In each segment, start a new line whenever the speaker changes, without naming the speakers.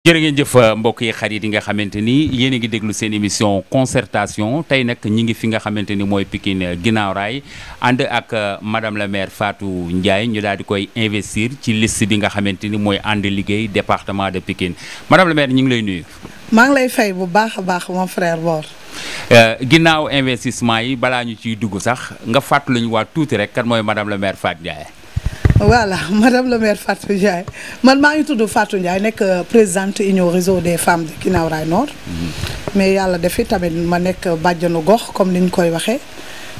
jërë ngeen jëf mbokk yi xarit yi nga xamante ni yéen a ngi déglu seen émission concertation tey nag ñi ngi fi nga xamante ni mooy Pikine ginnaaw raay ànd ak madame la maire Fatou Ndiaye ñu daal di koy investir ci liste bi nga xamante ni mooy ànd liggéey département de Pikine madame la maire ñu ngi lay nuyu.
maa ngi lay fay bu baax a baax mon frère Bor.
ginnaaw investissement yi balaa ñu ciy dugg sax nga fàttali ñu waa tuuti rek kan mooy madame la maire Fatou Ndiaye.
voilà madame le maire Fatou Ndiaye man maa ngi tudd Fatou Ndiaye nekk présidente union réseau des femmes de Guinaw Rail Nord. mais yàlla def fi tamit ma nekk bàjjanu gox comme ni ñu koy waxee.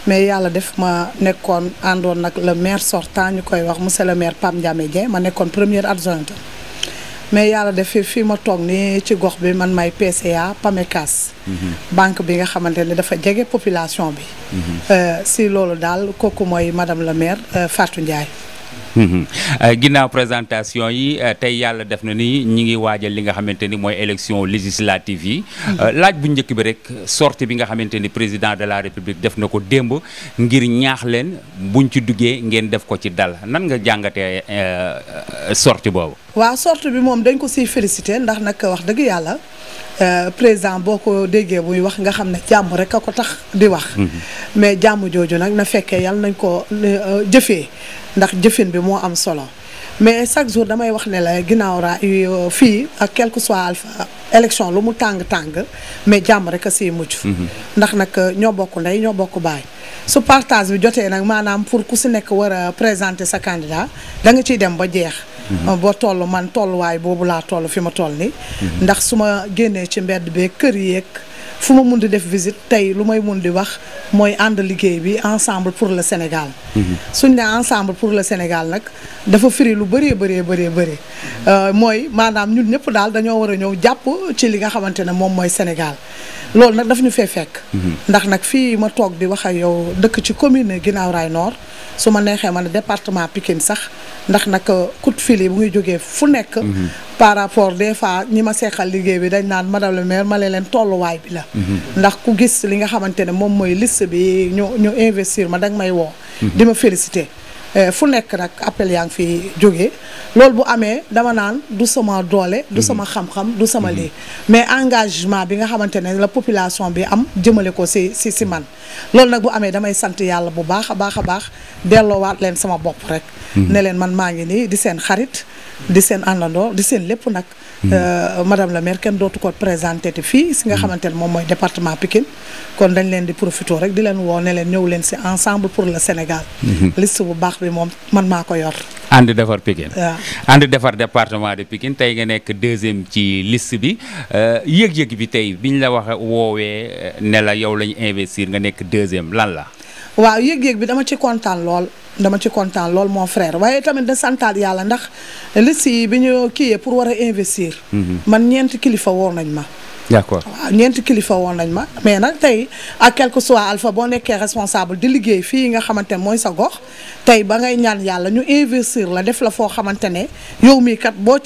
mais yàlla def ma nekkoon àndoon nag le maire sortant ñu koy wax monsieur le maire Pam Ndiame Dieng ma nekkoon première adjointe. mais yàlla def fi ma toog ni ci gox bi man may PCA PAMECAS. banque bi nga xamante ne dafa jege population bi. si loolu daal kooku mooy madame le maire Fatou Ndiaye.
ginnaaw présentation yi tey yàlla def na ni ñi ngi waajal li nga xamante ni mooy élection législative yi laaj bu njëkk bi rek sortie bi nga xamante ni président de la république def na ko démb ngir ñaax leen buñ ci duggee ngeen def ko ci dal nan nga jàngatee sortie boobu.
waaw sortie bi moom dañ ko siy félicité ndax nag wax dëgg yàlla président boo ko déggee buy wax nga xam ne jàmm rek a ko tax di wax. mais jàmm jooju nag na fekkee yàlla nañ ko jëfee. ndax jëfin bi moo am solo mais chaque jour damay wax ne la ginnaaw raay fii ak quel que soit alpha élection lu mu tàng-tàng mais jàmm rek a siy mujj. ndax nag ñoo bokk ndey ñoo bokk baay su partage bi jotee nag maanaam pour ku si nekk war a présenter sa candidat da nga ciy dem ba jeex. boo toll man tolluwaay boobu laa toll fi ma toll ni ndax su ma génnee ci mbedd bee kër yeeg fu ma mun di def visite tey lu may mun di wax mooy ànd liggéey bi ensemble pour le Sénégal. suñ ne ensemble pour le Sénégal nag dafa firi lu bëree bëri mooy maanaam ñun ñëpp daal dañoo war a ñëw jàpp ci li nga xamante ne moom mooy Sénégal loolu nag daf ñu fee fekk. ndax nag fii ma toog di wax ak yow dëkk ci commune Guinaw Rail Nord su ma neexee ma ne département Pikine sax ndax nag coup de fil bu ngi jógee fu nekk. par rapport des fois ñi ma seexal liggéey bi dañ naan madame le maire ma leen tolluwaay bi la. ndax ku gis li nga xamante ne moom mooy liste bi ñu investir ma danga may woo. di ma félicité fu nekk nag appel yaa ngi fi jógee loolu bu amee dama naan du sama doole du sama xam-xam du sama lii mais engagement bi nga xamante ne la population bi am jëmale ko si man loolu nag bu amee damay sant yàlla bu baax a baax delloowaat leen sama bopp rek ne leen man maa ngi nii di seen xarit di seen àndandoo di seen lépp nag madame la maire kenn dootu ko présenté te fii si nga xamante ne moom mooy département Pikine kon dañ leen di profité rek di leen woo ne leen ñëw leen si ensemble pour le Sénégal liste bu baax bi moom man maa ko yor
ànd defar Pikine
waaw
ànd defar département de Pikine tey nga nekk deuxième ci liste bi yëg-yëg bi tey biñ la wax woowee ne la yow lañu investir nga nekk deuxième lan la
waaw yëg-yëg bi dama ci kontaan lool mon frère waaye tamit da santaat yàlla ndax liste yi bi ñu kiiyee pour war a investir man ñeenti kilifa woo nañ ma
d'accord
waaw ñeenti kilifa woon nañ ma mais nag tey ak quelque soit alpha boo nekkee responsable di liggéey fii nga xamante ne mooy sa gox tey ba ngay ñaan yàlla ñu investir la def la foo xamante ne yow mii kat boo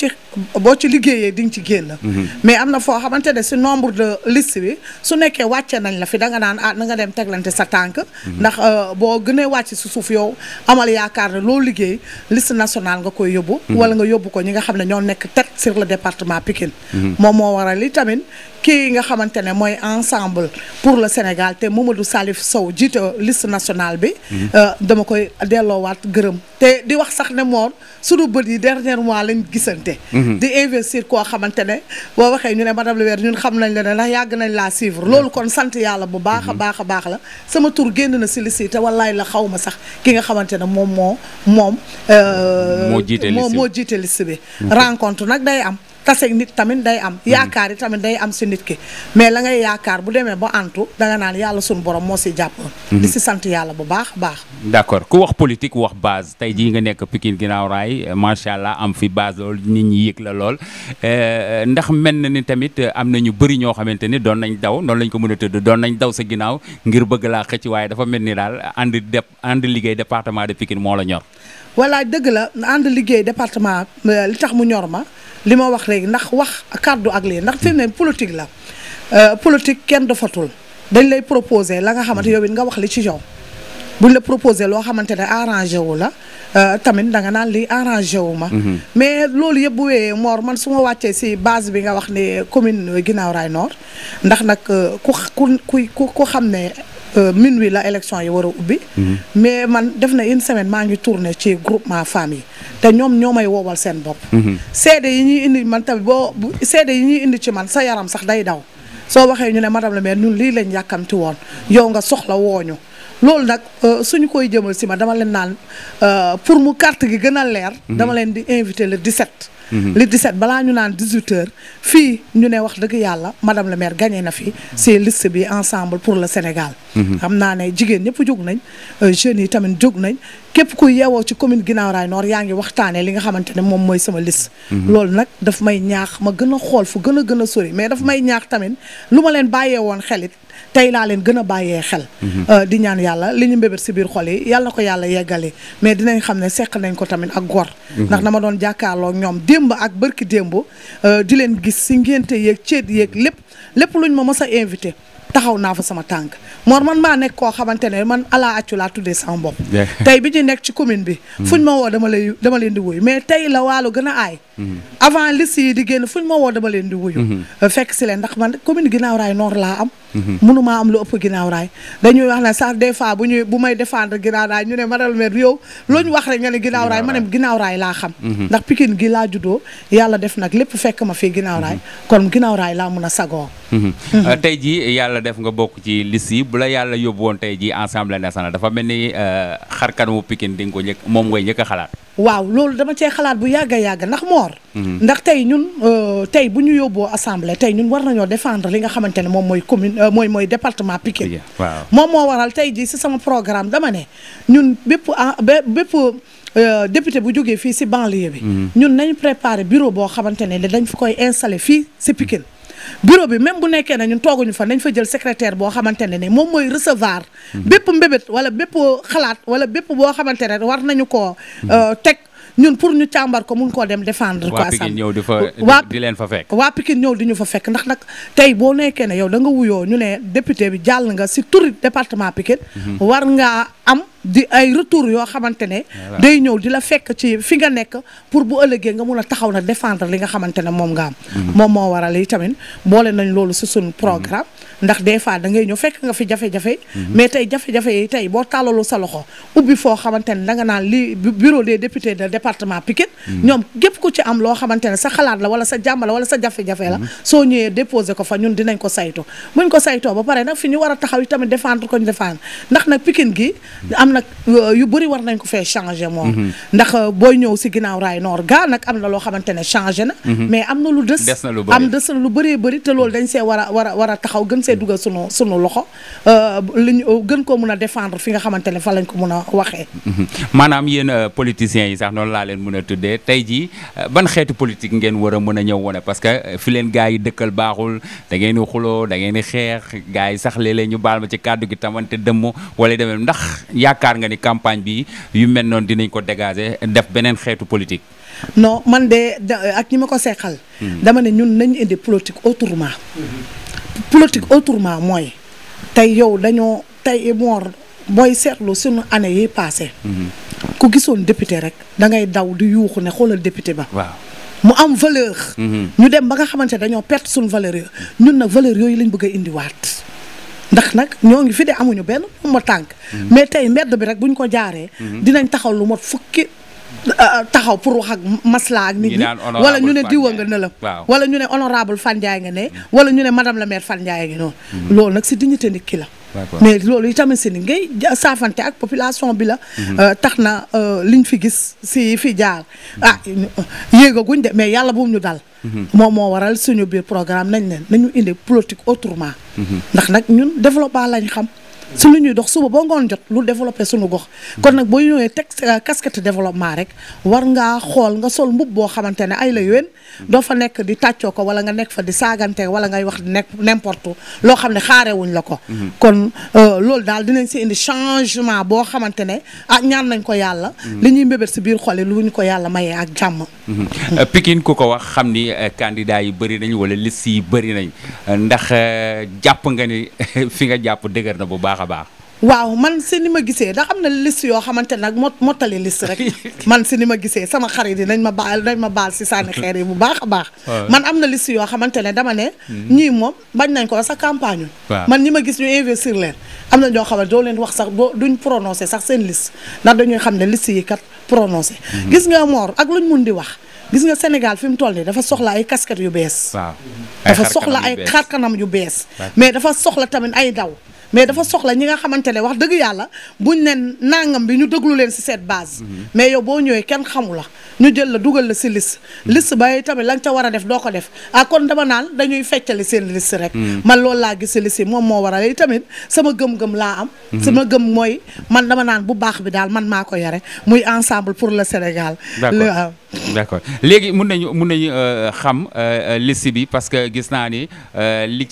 ci liggéeyee di nga ci génn mais am na foo xamante ne si nombre de liste bi su nekkee wàcce nañ la fi da nga naan na nga dem teglante sa tànk ndax boo gënee wàcc si suuf yow amal yaakaar ne loo liggéey liste nationale nga koy yóbbu wala nga yóbbu ko ñi nga xam ne ñoo nekk tête sur le département Pikine moom moo waral li tamit kii nga xamante ne mooy ensemble pour le Sénégal te Mamadou Salif Sow jiite liste nationale bi dama koy delloowaat gërëm te di wax sax ne moom sunu bët yi dernier mois lañ gisante di investir koo xamante ne boo waxee ñu ne madame le maire ñun xam nañ la ne ndax yàgg nañ laa suivre loolu kon sant yàlla bu baax a baax la sama tur génn na si liste yi te wallaay la xaw ma sax ki nga xamante ne moom moo jiite liste bi rencontre nag day am taseeg nit tamit day am yaakaar yi tamit day am si nit ki mais la ngay yaakaar bu demee ba antu danga naan yàlla suñu borom moo si jàppoon di si sant yàlla bu baax
d'accord ku wax politique wax base tey jii nga nekk Pikine Guinaw Rail macha allah am fi base lool nit ñi yëg la lool ndax mel na ni tamit am na ñu bëri ñoo xamante ni doon nañ daw noonu lañ ko mën a tëdd doon nañ daw sa ginnaaw ngir bëgg laa xëcc waaye dafa mel ni daal ànd liggéey département de Pikine moo la ñor
walla dëgg la ànd liggéey département li tax mu ñor ma li ma wax léegi ndax wax kàddu ak lii ndax fi mu ne politique la politique kenn dofatul dañ lay proposer la nga xamante yow it nga wax li ci yow buñ la proposé loo xamante ne arrangé wu la tamit da nga naan lii arrangé wu ma. mais loolu yëpp bu wéyee Mor man su ma wàccee si base bi nga wax ne commune Guinaw Rail Nord ndax nag ku xam ne minuit la élection yi war a ubbi. mais man def na une semaine maa ngi tourné ci groupement famille te ñoom ñoo may woowal seen bopp. seede yi ñuy indi man tamit seede yi ñuy indi ci man sa yaram sax day daw soo waxee ñu ne madame la maire ñun lii lañ yàkkamti woon yow nga soxla wooñu loolu nag suñu koy jëmal si ma dama leen naan pour mu carte gi gën a leer. dama leen di invité le 17. le 17 balaa ñu naan 18h fii ñu ne wax dëgg yàlla madame la maire gagné na fi c'est liste bi ensemble pour le Sénégal. xam naa ne jigéen ñëpp jóg nañ jeunes yi tamit jóg nañ képp ku yeewoo ci commune Guinaw Rail Nord yaa ngi waxtaanee li nga xamante ne moom mooy sama liste. loolu nag daf may ñaax ma gën a xool fu gën a sori mais daf may ñaax tamit lu ma leen bàyyee woon xelit tey laa leen gën a bàyyee xel. di ñaan yàlla li ñu mbébét si biir xol yi yàlla na ko yàlla yeggale mais dinañ xam ne seq nañ ko tamit ak gor. ndax dama doon jàkkaarloo ñoom démb ak bërki démb di leen gis si ngénte yeeg ceet yeeg lépp luñ ma mës a invité taxaw naa fa sama tànk Mor man maa nekk koo xamante ne man ala accu laa tuddee sama bopp. tey bi ñu nekk ci commune bi. fuñ ma woo dama leen di wuyu mais tey la waalo gën a aay. avant liste yi di génn fuñ ma woo dama leen di wuyu. fekk si leen ndax man commune Guinaw Rail Nord laa am. mënumaa am lu ëpp Guinaw Rail dañuy wax ne sax des fois bu may défendre Guinaw Rail ñu ne madame le maire yow loo ñu wax rek nga ne Guinaw Rail ma ne Guinaw Rail laa xam. ndax Pikine gi laa juddoo yàlla def nag lépp fekk ma fii Guinaw Rail kon Guinaw Rail laa mun a sagoo.
tey jii yàlla def nga bokk ci liste yi bu la yàlla yóbbu woon tey jii Assemblée nationale dafa mel ni xarkanamu Pikine di nga ko moom ngay njëkk a xalaat. waaw
loolu dama cee xalaat bu yàgg a yàgg ndax Mor. ndax tey ñun tey bu ñu yóbboo assemblée tey ñun war nañoo défendre li nga xamante ne moom mooy commune mooy département Pikine.
waaw
moom moo waral tey jii si sama programme dama ne ñun bépp député bu jógee fii si banlieue bi. ñun nañu préparé bureau boo xamante ne dañ fi koy installé fii si Pikine. bureau bi même bu nekkee ne ñun tooguñu fa nañ fa jël secrétaire boo xamante ne moom mooy recevoir bépp mbébét wala bépp xalaat wala bépp boo xamante ne war nañu koo teg ñun pour ñu càmbar ko mun koo dem défendre ko
waa Pikine ñëw di leen fa fekk
waa Pikine ñëw di ñu fa fekk ndax nag tey boo nekkee ne yow da nga wuyoo ñu ne député bi jàll nga si turi département Pikine war ngaa am di ay retour yoo xamante ne day ñëw di la fekk ci fi nga nekk pour bu ëllëgee nga mun a taxaw na défendre li nga xamante ne moom nga am moom moo waral yi tamit boole nañ loolu si suñu programme ndax des fois da ngay ñëw fekk nga fi jafe-jafe mais tey jafe-jafe yi tey boo tàllalu sa loxo ubbi foo xamante ne da nga naan lii bureau des députés de département Pikine ñoom gépp ku ci am loo xamante ne sa xalaat la wala sa jàmbala wala sa jafe-jafe la soo ñëwee déposé ko fa ñun dinañ ko saytu buñ ko saytoo ba pare nag fi ñu war a taxaw yi tamit défendre ko ñu défendre ndax nag Pikine gi am nag yu bëri war nañ ko fee changé moom ndax booy ñëw si Guinaw Rail Nord gaa nag am na loo xamante ne changé na mais am na lu des na lu bëree bëri te loolu dañ see war a taxaw gën see dugal sunu loxo liñ gën koo mun a défendre fi nga xamante ne fa lañ ko mun a waxee
maanaam yéen politiciens yi sax noonu laa leen mën a tuddee tey jii ban xeetu politique ngeen war a mën a ñëw wone parce que fi leen gars yi dëkkal baaxul da ngeen di xuloo da ngeen di xeex gars yi sax léeg-léeg ñu baal ma ci kàddu gi tamante dëmm wala demee ndax yaakaar nga ni campagne bi yu mel noonu dinañ ko dégager def beneen xeetu politique
non man de ak ñi ma ko seexal dama ne ñun nañ indi politique autrement mooy tey yow dañoo tey Mor booy seetlu suñu année yi passé ku gisoon député rek da ngay daw di yuuxu ne xoolal député ba
waaw
mu am valeur ñu dem ba nga xamante ne dañoo perte suñu valeur yooyu ñun nag valeur yooyu lañ bëgg a indiwaat ndax nag ñoo ngi fi de amuñu benn ma tànk mais tey mbedd bi rek buñ ko jaaree dinañ taxaw lu mot fukki taxaw pour wax ak masla ak nit ñi wala ñu ne diwa nga ne la wala ñu ne honorable Fan Ndiaye nga ne wala ñu ne madame la maire Fan Ndiaye nga noonu loolu nag si dignité nit ki la mais loolu itamit si ni ngay saafante ak population bi la tax na liñ fi gis si fi jaar yéegaguñ de mais yàlla bu ñu dal moom moo waral suñu biir programme nañu indi politique autrement ndax nag ñun développement lañ xam su lu ñuy dox suba boo ngoon jot lu développé suñu gox kon nag boo ñëwee teg casquette développement rek war ngaa xool nga sol mbub boo xamante ne ay la yowén doo fa nekk di tàccoo ko wala nga nekk fa di saagante wala ngay wax di nekk n'importe loo xam ne xaarewuñ la ko kon loolu daal dinañ si indi changement boo xamante ne ñaan nañ ko yàlla li ñuy mbébét si biir xol yi lu ñu ko yàlla mayee ak jàmm
Pikine ku ko wax xam ni candidat yi bëri nañ wala liste yi bëri nañ ndax jàpp nga ni fi nga jàpp dëgër na bu baax a baax
waaw man si ni ma gisee ndax am na liste yoo xamante nag mottali liste rek man si ni ma gisee sama xarit yi nañ ma baal si sànni xeer yi bu baax a baax man am na liste yoo xamante ne dama ne ñii moom bañ nañ ko sa campagne man ñi ma gis ñu investir leen am na ñoo xam ne doo leen wax sax duñ prononcé sax seen liste ndax dañuy xam ne liste yi kat prononcé gis nga Mor ak luñ mun di wax gis nga Sénégal fi mu toll nii dafa soxla ay casquette yu bees dafa soxla ay xarkanam yu bees mais dafa soxla tamit ay daw mais dafa soxla ñi nga xamante ne wax dëgg yàlla buñ ne nangam bi ñu déglu leen si cette base mais yow boo ñëwee kenn xamu la ñu jël la dugal la si liste ba tamit la nga ca war a def doo ko def kon dama naan dañuy feccali seen liste rek man loolu laa gis si liste yi moom moo waral tamit sama gëm-gëm laa am sama gëm mooy man dama naan bu baax bi daal man maa ko yore muy ensemble pour le Sénégal
d'accord léegi mun nañu xam liste bi parce que gis naa ni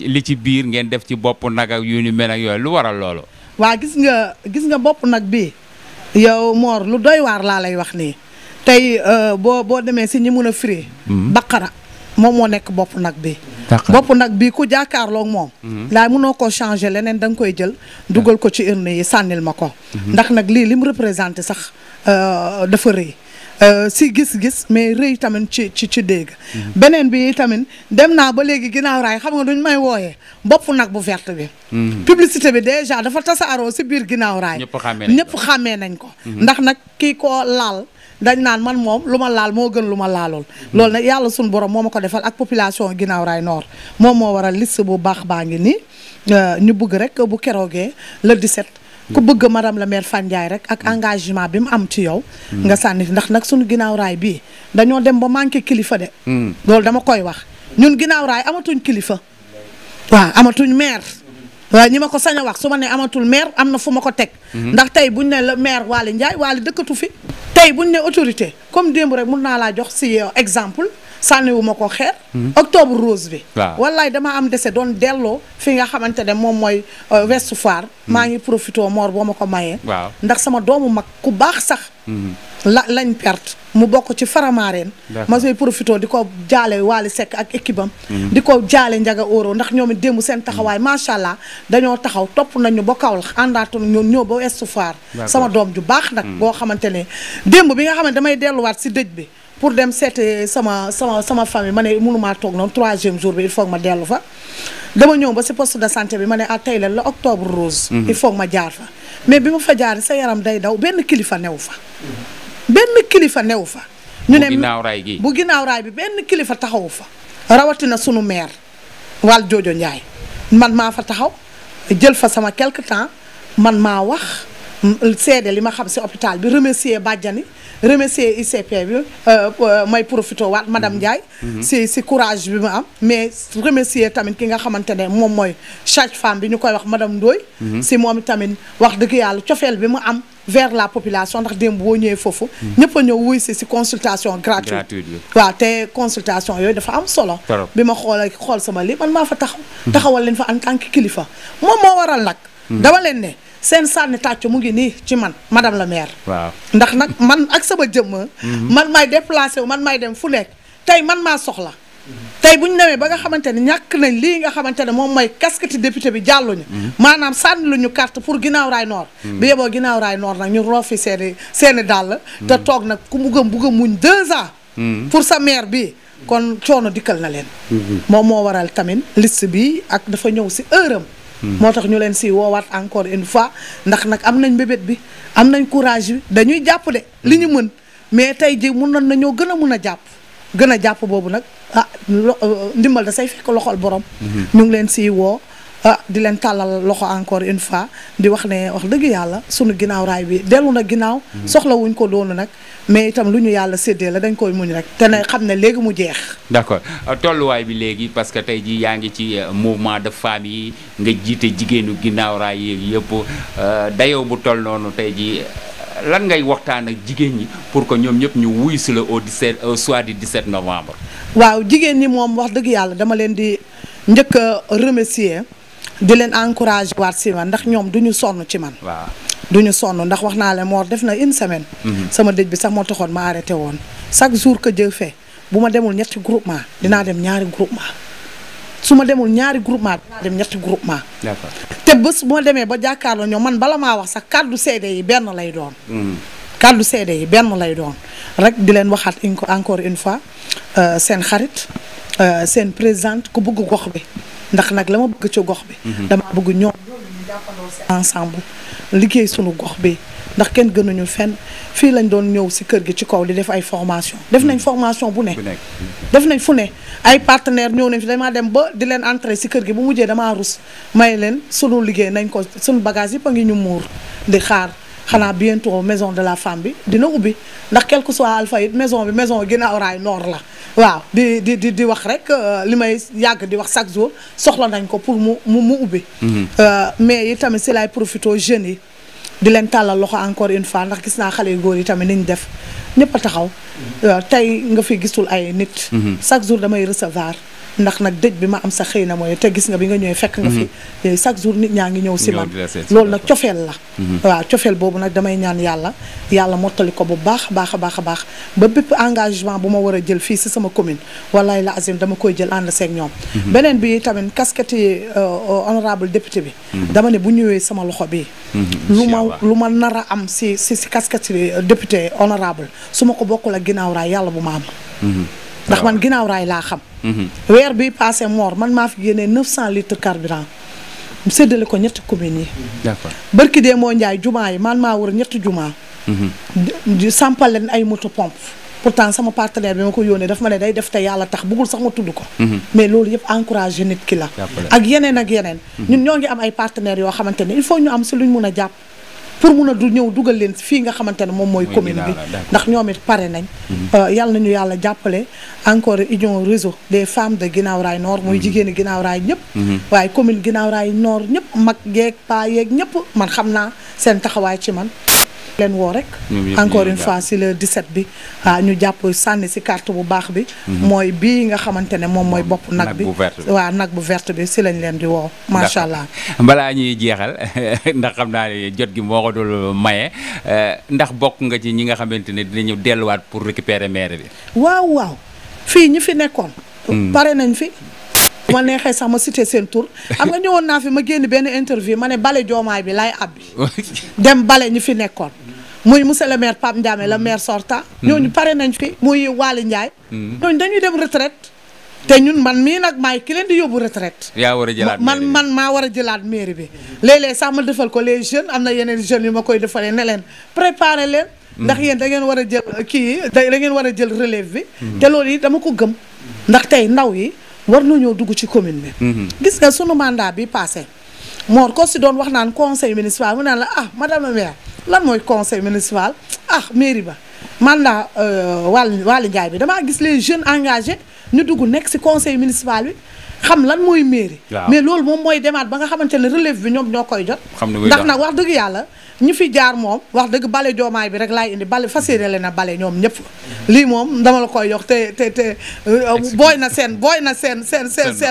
li ci biir ngeen def ci bopp nag ak yu ni mel ak yooyu lu waral loolu
waa gis nga bopp nag bi yow Mor lu doy waar laa lay wax nii tey boo demee si ñi mun a firi baqara moom moo nekk bopp nag bi bopp nag bi ku jàkkaarloog moom laay mënoo ko changer leneen da nga koy jël dugal ko ci urne yi sànnil ma ko ndax nag lii li mu représenté sax dafa rëy si gis-gis mais rëy tamit ci dégg beneen bi tamit dem naa ba léegi ginnaaw raay xam nga duñ may wooyee bopp nag bu verte bi publicité bi déjà dafa tasaaroo si biir ginnaaw raay ñëpp xàmmee nañ ko ndax nag kii ko laal dañ naan man moom lu ma laal moo gën lu ma laalool loolu nag yàlla suñu borom moo ma ko defal ak population ginnaaw raay nord moom moo waral liste bu baax baa ngi nii ñu bëgg rek bu keroogee le 17 ku bëgg madame la maire Fane Ndiaye rek ak engagement bi mu am ci yow nga sànni ndax nag suñu ginnaaw raay bii dañoo dem ba manqué kilifa de loolu dama koy wax ñun ginnaaw raay amatuñ kilifa waaw amatuñ maire waaw ñi ma ko sañ a wax su ma ne amatul maire am na fu ma ko teg ndax tey buñ ne la maire Waly Ndiaye Waly dëkkatu fi tey buñ ne autorité comme démb rek mun naa laa jox si exemple sànniwu ma ko xeer octobre rose bi wallaay dama am dese doon delloo fi nga xamante ne moom mooy Ouest Foire maa ngi profité Mor boo ma ko mayee ndax sama doomu mag ku baax sax lañ perte mu bokk ci Faramareen ma soy profité di ko jaale Waly Seck ak équipe am di ko jaale Njaga Oro ndax ñoom it démb seen taxawaay macha allah dañoo taxaw topp nañu ba Kaolack àndaatu ñoom ñëw ba Ouest Foire sama doom ju baax nag boo xamante ne démb bi nga xam ne damay delluwaat si dëj bi pour dem seete sama famille ma ne mënumaa toog noonu 3e jour bi il faut que ma dellu fa dama ñëw ba si poste de santé bi ma ne tey la octobre rose il faut que ma jaar fa mais bi ma fa jaar sa yaram day daw benn kilifa new fa ñu ne bu ginnaaw raay bi benn kilifa taxawu fa rawatina sunu maire Wal Joojo Ndiaye man maa fa taxaw jël fa sama quelque temps man maa wax seede li ma xam si hôpital bi remercier bàjjani remercier ICP bi may profité waat madame Ndiaye si courage bi ma am mais remercier tamit ki nga xamante ne moom mooy sage-femme bi ñu koy wax madame Ndoye si moom tamit wax dëgg yàlla cofeel bi mu am vers la population ndax démb boo ñëwee foofu ñëpp a ñëw wuy si consultation gratuite waaw te consultation yooyu dafa am solo bi ma xool sama li man maa fa taxawal leen fa en tant que kilifa moom moo waral nag dama leen ne seen sànni tàcc mu ngi nii ci man madame la maire ndax nag man ak sama jëmm man maay déplacé wu man maay dem fu nekk tey man maa soxla tey bu ñu demee ba nga xamante ne ñàkk nañ lii nga xamante ne moom mooy casquette député bi jàlluñu maanaam sànni luñu carte pour ginnaaw raay nord bi yeboo ginnaaw raay nord nag ñu roofi seeni dàll te toog nag ku bugg a muñ 2 ans pour sa maire bi kon coono dikkal na leen moom moo waral tamit liste bi ak dafa ñëw si heure am moo tax ñu leen si woowaat encore une fois ndax nag am nañ mbébét bi am nañ courage bi dañuy jàpp de li ñu mën mais tey ji mun nañoo gën a mun a jàpp boobu nag ndimbal da say fekk loxol borom ñu ngi leen si woo di leen tàllal loxo encore une fois di wax ne wax dëgg yàlla sunu ginnaaw raay bi dellu na ginnaaw soxla wuñ ko doonu nag mais itam lu ñu yàlla séddee la dañ koy muñ rek te ne xam ne léegi mu jeex
d'accord tolluwaay bi léegi parce que tey ji yaa ngi ci mouvement de femmes yi nga jiite jigéenu ginnaaw raay yi yëpp dayoo bu toll noonu tey ji lan ngay waxtaan ak jigéen ñi pour que ñoom ñëpp ñu wuy si la au soir du 17 novembre
waaw jigéen ñi moom wax dëgg yàlla dama leen di njëkk a remercier di leen encouragé waat si man ndax ñoom duñu sonn ci man
waaw
duñu sonn ndax wax naa leen Mor def na 1 semaine sama dëj bi sax moo taxoon ma arrêté woon chaque jour que Dieu fait bu ma demul ñetti groupement dinaa dem ñaari groupement su ma demul ñaari groupement dinaa dem ñetti groupement.
d'accord
te bés bu ma demee ba jàkkaarloo ñoom man bala maa wax sax kàddu seede yi benn lay doon. kàddu seede yi benn lay doon rek di leen waxaat encore une fois seen xarit seen présidente ku bëgg gox bi ndax nag la ma bëgg ci gox bi. dama bëgg ñoom ñu jàppandoo seen ensemble liggéey sunu gox bi ndax kenn gënuñu fenn fii lañ doon ñëw si kër gi ci kaw di def ay formation def nañ formation bu ne. def nañ fu ne ay partenaires ñëw nañ fi damaa dem ba di leen entrer si kër gi bu mujjee damaa rus may leen sunu liggéey nañ ko sunu bagage yëpp a ngi ñu muur di xaar. xanaa bientôt maison de la femme bi dina ubbi ndax quel que soit alpha it maison bi maison ginnaaw raay nord la waaw di wax rek li may yàgg di wax chaque jour soxla nañ ko pour mu ubbi. mais yi tamit si laay profité jeunes yi di leen tàllal loxo encore une fois ndax gis naa xale yu góor yi tamit niñ def ñëpp a taxaw tey nga fi gisul ay nit. chaque jour damay recevoir. ndax nag dëj bi ma am sa xëy na mooy te gis nga bi nga ñëwee fekk nga fi chaque jour nit ñaa ngi ñëw si man loolu nag cofeel la waaw cofeel boobu nag damay ñaan yàlla mottali ko bu baax a baax ba bépp engagement bu ma war a jël fii si sama commune wallahi la azim dama koy jël ànd seeg ñoom beneen bi tamit casquette yi honorable député bi dama ne bu ñëwee sama loxo bi lu ma nar a am si casquette yi député honorable su ma ko bokkul ak ginnaaw raay yàlla bu ma am ndax man ginnaaw raay laa xam weer bi passé Mor man maa fi génnee 900 litres carburant mu séddale ko ñetti communes yi
d'accord
barki dee moo njaay jumaa yi man maa war ñetti jumaa di sampal leen ay moto pompe pourtant sama partenaire bi ma ko yónnee daf ma ne day def te yàlla tax bëggul sax ma tudd ko mais loolu yëpp encouragé nit ki la ak yeneen ñun ñoo ngi am ay partenaires yoo xamante ne il faut ñu am si luñ mun a jàpp pour mun a ñëw dugal leen fii nga xamante ne moom mooy commune bi ndax ñoom it pare nañ yàlla nañu yàlla jàppale encore union réseau des femmes de Guinaw Rail Nord mooy jigéeni Guinaw Rail ñëpp waaye commune Guinaw Rail Nord ñëpp mag yeeg paa yeeg ñëpp man xam naa seen taxawaay ci man leen woo rek encore une fois si le 17 bi ñu jàpp sànni si carte bu baax bi mooy bii nga xamante ne moom mooy bopp nag bi waaw nag bu verte bi si lañ leen di woo macha allah
balaa ñuy jeexal ndax xam naa ne jot gi moo ko dul maye ndax bokk nga ci ñi nga xamante ne dinañu delluwaat pour récupérer maire bi
waaw fii ñi fi nekkoon pare nañ fi ma neexee sax ma cité seen tur xam nga ñëwoon naa fi ma génn benn interview ma ne bale joomaay bi lay abbi dem bale ñi fi nekkoon muy monsieur le maire Pape Ndiame le maire sortant ñooñu pare nañ fi muy Waly Ndiaye ñooñu dañuy dem retraite te ñun man mii nag maay ki leen di yóbbu retraite
yaa war a jëlaat
man maa war a jëlaat mairie bi léeg-léeg sax ma defal ko les jeunes am na yeneen jeunes yu ma koy defalee ne leen préparer leen ndax yéen da ngeen war a jël kii da ngeen war a jël relève bi te loolu yi dama ko gëm ndax tey ndaw yi war nañoo dugg ci commune bi gis nga sunu mandat bi passé Mor ko si doon wax naan conseil municipal mu naan la madame la maire lan mooy conseil municipal mairie ba mandat Waly Ndiaye bi damaa gis les jeunes engagés ñu dugg nekk si conseil municipal bi xam lan mooy mairie mais loolu moom mooy demaat ba nga xamante ne relève bi ñoom ñoo koy jot ndax nag wax dëgg yàlla ñi fi jaar moom wax dëgg bale joomaay bi rek laay indi bale fas yéene na bale ñoom ñëpp lii moom dama la koy jox te booy na seen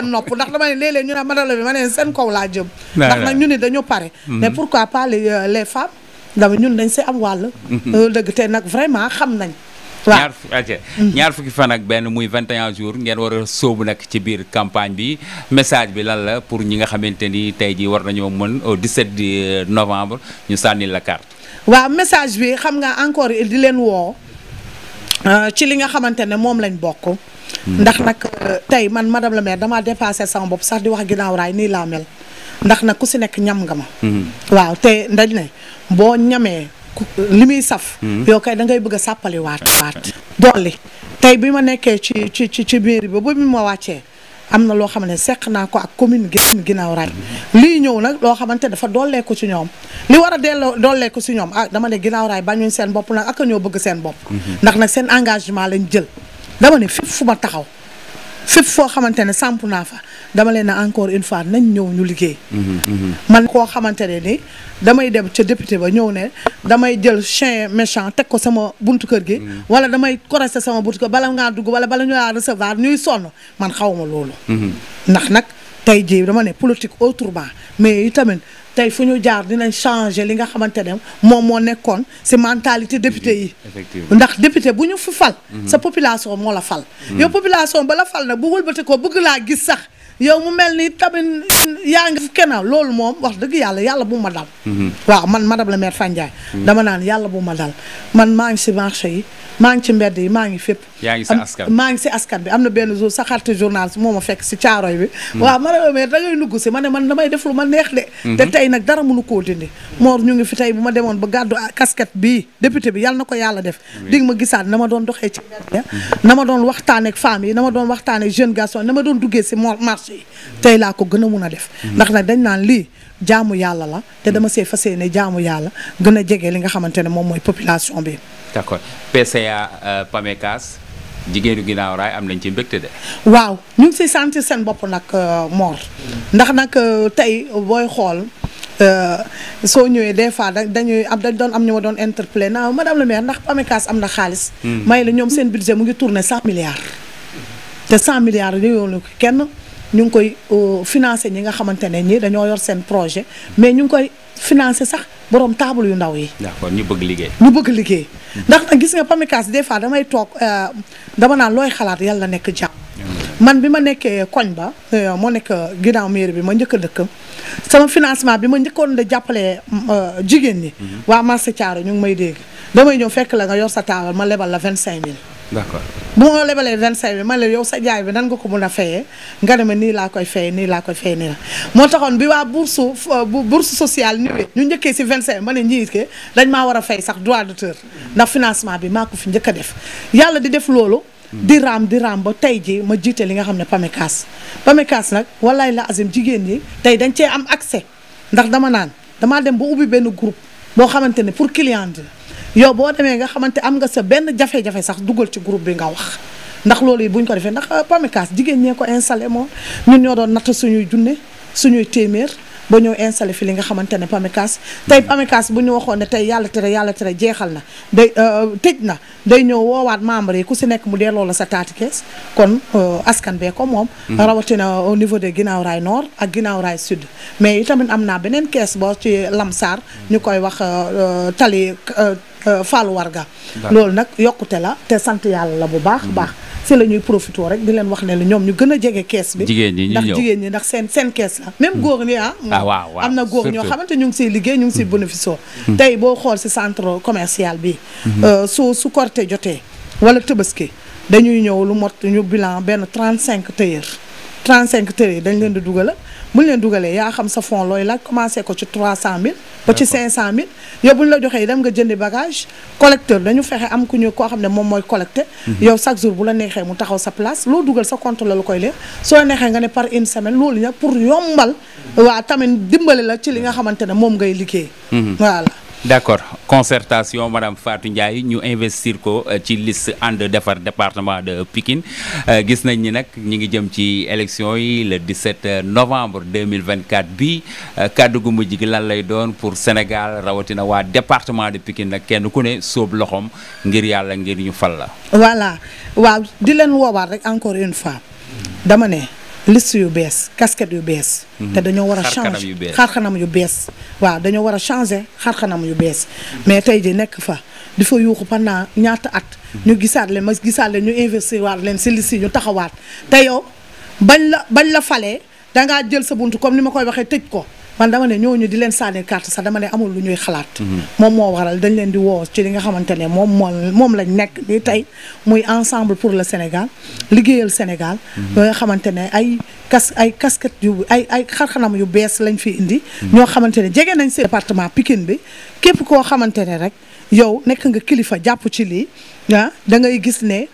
nopp ndax dama ne léeg-léeg ñu ne madala bi ma ne seen kaw laa jëm ndax nag ñu ne dañu pare mais pourquoi pas les femmes dama ñun dañ si am wàll dëgg te nag vraiment xam nañ
ñaar fukki fan ak benn muy 21 jours ngeen war a sóobu nag ci biir campagne bi message bi lan la pour ñi nga xamante ni tey ji war nañoo mën au 17 novembre ñu sànni la carte
waaw message bi xam nga encore di leen woo ci li nga xamante ne moom lañ bokk ndax nag tey man madame la maire damaa dépassé sama bopp sax di wax Guinaw Rail nii laa mel ndax nag ku si nekk ñam nga ma waaw te dañ ne boo ñamee li muy saf yow kay da ngay bëgg a sàppali waat dolli tey bi ma nekkee ci mairie ba bi ma wàccee am na loo xam ne seq naa ko ak commune Guinaw Rail lii ñëw nag loo xamante dafa dollee ko ci ñoom li war a dollee ko ci ñoom dama ne Guinaw Rail bañuñ seen bopp nag ak ñoo bëgg seen bopp ndax nag seen engagement lañ jël dama ne fépp fu ma taxaw fépp foo xamante ne samp naa fa dama leen ne encore une fois nañ ñëw ñu liggéey man koo xamante ne ni damay dem ca député ba ñëw ne damay jël chien méchant teg ko sama buntu kër gi wala damay correcté sama buntu kër bala ngaa dugg wala bala ñu laa recevoir ñuy sonn man xawma loolu ndax nag tey jii dama ne politique autrement mais itamit tey fu ñu jaar dinañ changer li nga xamante ne moom moo nekkoon ci mentalité député yi ndax député bu ñu fi fal sa population moo la fal yow population ba la fal nag bu wëlbati ko bëgg laa gis sax yow mu mel ni tamit yaa ngi kenn loolu moom wax dëgg yàlla bu ma dal. waaw man madame la maire Fandiaye dama naan yàlla bu ma dal man maa ngi si marché yi maa ngi ci mbedd yi maa ngi fépp.
yaa ngi si askan
maa ngi si askan bi am na benn jour sa xaritu journaliste moo ma fekk si caaroy bi. waaw madame la maire da ngay nugg si ma ne man damay def lu ma neex de. te tey nag dara mënu koo dindi. Mor ñu ngi fi tey bu ma demoon ba gàddu casquette bii député bi yàlla na ko yàlla def. dig ma gisaat na ma doon doxee ci mbedd na ma doon waxtaanee ak femmes yi na ma doon waxtaanee jeune garçon na ma doon duggee si marché yi tey laa ko gën a mun a def. ndax nag dañ naan lii jaamu yàlla la te dama see fas yéene jaamu yàlla gën a jege li nga xamante ne moom mooy population bi.
d'accord PCA PAMECAS jigéenu ginnaaw raay am nañ ci mbégte de.
waaw ñu ngi siy sentir seen bopp nag Mor ndax nag tey booy xool soo ñëwee des fois dañ doon am ñu ma doon interpellé na madame la maire ndax PAMECAS am na xaalis. may la ñoom seen budget mu ngi tourné 100 milliards. te 100 milliards yooyu kenn ñu ngi koy financé ñi nga xamante ne ñi dañoo yor seen projet mais ñu ngi koy financé sax borom table yu ndaw yi.
d'accord ñu bëgg liggéey.
ñu bëgg liggéey. ndax nag gis nga PAMECAS des fois damay toog dama naan looy xalaat yàlla nekk jàmm. man bi ma nekkee koñ ba moo nekk ginnaaw mairie bi ma njëkk a dëkk sama financement bi ma njëkkoon da jàppale jigéen ñi. waa marché Thiaro ñu ngi may dégg damay ñëw fekk la nga yor sa table ma lebal la 25000.
d'accord
bu ma lebalee 25000 ma la yow sa jaay bi nan nga ko mën a fayee nga ne ma nii laa koy fayee nii laa koy fayee nii la moo taxoon bi waa bourse sociale ñëwee ñu njëkkee si 25 ma ne ñii ke dañ maa war a fay sax droit d'auteur ndax financement bi maa ko fi njëkk a def yàlla di def loolu di raam ba tey ji ma jiite li nga xam ne PAMECAS nag wallaay la azim jigéen ñi tey dañ cee am accès ndax damaa dem ba ubbi benn groupe boo xamante ne pour client yow boo demee nga xamante am nga sa benn jafe-jafe sax dugal ci groupe bi nga wax ndax loolu yi buñ ko defee ndax PAMECAS jigéen ñee ko installé moom ñun ñoo doon natt suñuy junne suñuy téeméer ba ñëw installé fi li nga xamante ne PAMECAS tey PAMECAS bu ñu waxoon ne tey yàlla tere jeexal na day tëj na day ñëw woowaat membre yi ku si nekk mu delloo la sa taati kees kon askan bee ko moom rawatina au niveau de Guinaw Rail Nord ak Guinaw Rail Sud mais itamit am naa beneen kees boo ci Lamsar ñu koy wax tali Fallou Warga loolu nag yokkute la te sant yàlla la bu baax baax si la ñuy profité rek di leen wax ne la ñoom ñu gën a jege kees bi ndax jigéen ñi ndax seen kees la même góor ñi
waaw
am na góor ñoo xamante ñu ngi siy liggéey ñu ngi siy bénéficié tey boo xool si centre commercial bi su Korité jotee wala Tabaski dañuy ñëw lu mot ñu bilan benn 35 tailleurs dañ leen di dugala buñ leen dugalee yaa xam sa fond looy laaj commencé ko ci 300000 ba ci 500000 yow buñ la joxee dem nga jëndi bagage collecteur dañu fexe am ku ñu koo xam ne moom mooy collecté yow chaque jour bu la neexee mu taxaw sa place loo dugal sa compte la lu koy leer soo la neexee nga ne par une semaine loolu nag pour yombal waa tamit dimbali la ci li nga xamante ne moom ngay liggéey voilà
d'accord concertation madame Fatou Ndiaye ñu investir ko ci liste ànd defar département de Pikine gis nañ ni nag ñi ngi jëm ci élection yi le 17 novembre 2024 bi kàddu gu mujj gi lan lay doon pour Sénégal rawatina waa département de Pikine nag kenn ku ne sóob loxoom ngir yàlla ngir ñu fal la.
voilà waaw di leen woowaat rek encore une fois dama ne liste yu bees casquette yu bees te dañoo war a changer xarxanam yu bees waaw dañoo war a changer xarxanam yu bees mais tey ji nekk fa di fa yuuxu pendant ñaata at ñu gisaat leen ñu investir waat leen si liste yi ñu taxawaat te yow bañ la falee dangaa jël sa buntu comme ni ma koy waxee tëj ko man dama ne ñooñu di leen sànni carte sax dama ne amul lu ñuy xalaat moom moo waral dañ leen di woo ci li nga xamante ne moom lañ nekk ni tey muy ensemble pour le Sénégal liggéeyal Sénégal yoo nga xamante ne ay casquette yu ay xarxanam yu bees lañ fi indi ñoo xamante ne jege nañ si département Pikine bi képp koo xamante ne rek yow nekk nga kilifa jàpp ci lii da ngay gis ne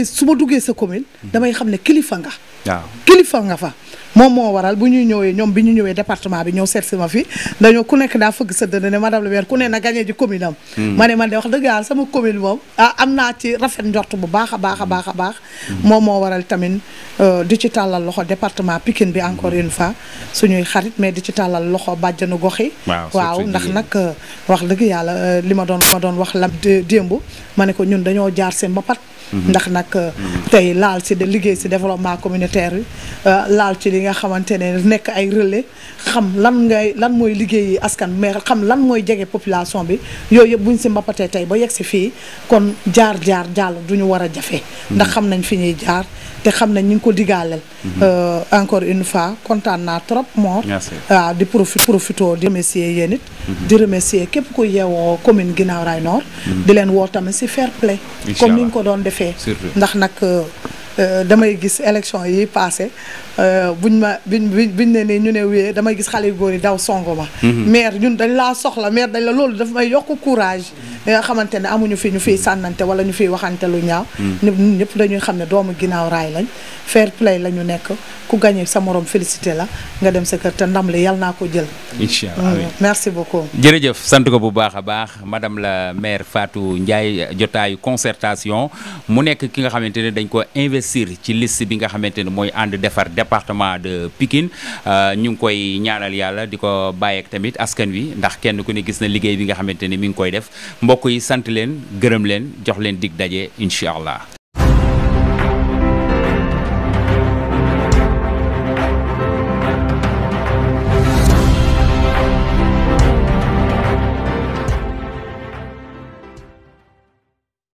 su ma duggee sa commune damay xam ne kilifa nga waaw kilifa nga fa moom moo waral bu ñuy ñëwee ñoom bi ñu ñëwee département bi ñëw seet si ma fi dañoo ku nekk daa fëgg sa dënn ne madame le maire ku ne na gagné ji commune am ma ne man de wax dëgg yàlla sama commune moom am naa ci rafet njort bu baax a baax moom moo waral tamit di ci tàllal loxo département Pikine bi encore une fois suñuy xarit mais di ci tàllal loxo bàjjanu gox yi waaw ndax nag wax dëgg yàlla li ma doon wax la démb ma ne ko ñun dañoo jaar seen mbapat ndax nag tey laal ci de liggéey ci développement communautaire yi laal ci li nga xamante ne nekk ay relais xam lan mooy liggéeyi askan mais xam lan mooy jege population bi yooyu yëpp buñ si mbappatee tey ba yegg si fii kon jaar jàll du ñu war a jafe ndax xam nañ fi ñuy jaar te xam nañ ñu ngi ko digaaleel encore une fois kontaan naa trop Mor waaw di profito di remercier yéen it di remercier képp ku yeewoo commune Guinaw Rails Nord di leen woo tamit si fair play comme ni ñu ko doon defee ndax nag damay gis élection yi passé biñ ne nii ñu ne wéyee damay gis xale yu góor yi daw songo ma maire ñun dañ laa soxla maire dañ la loolu daf may yokk courage nga xamante ne amuñu fi ñu fiy sànnante wala ñu fiy waxante lu ñaaw ñun ñëpp dañuy xam ne doomu Guinaw Rails lañ fair play la ñu nekk ku gagné sa morom félicité la nga dem sa kër te ndam li yàlla naa ko jël
inchallah
merci beaucoup
jërëjëf sant ko bu baax a baax madame la maire Fatou Ndiaye jotaayu concertation mu nekk ki nga xamante ne dañ ko investir ci liste bi nga xamante ne mooy ànd defar département de Pikine ñu ngi koy ñaanal yàlla di ko bàyyeek tamit askan wi ndax kenn ku ne gis na liggéey bi nga xamante ne mi ngi koy def mbokk yi sant leen gërëm leen jox leen dig daje incha allah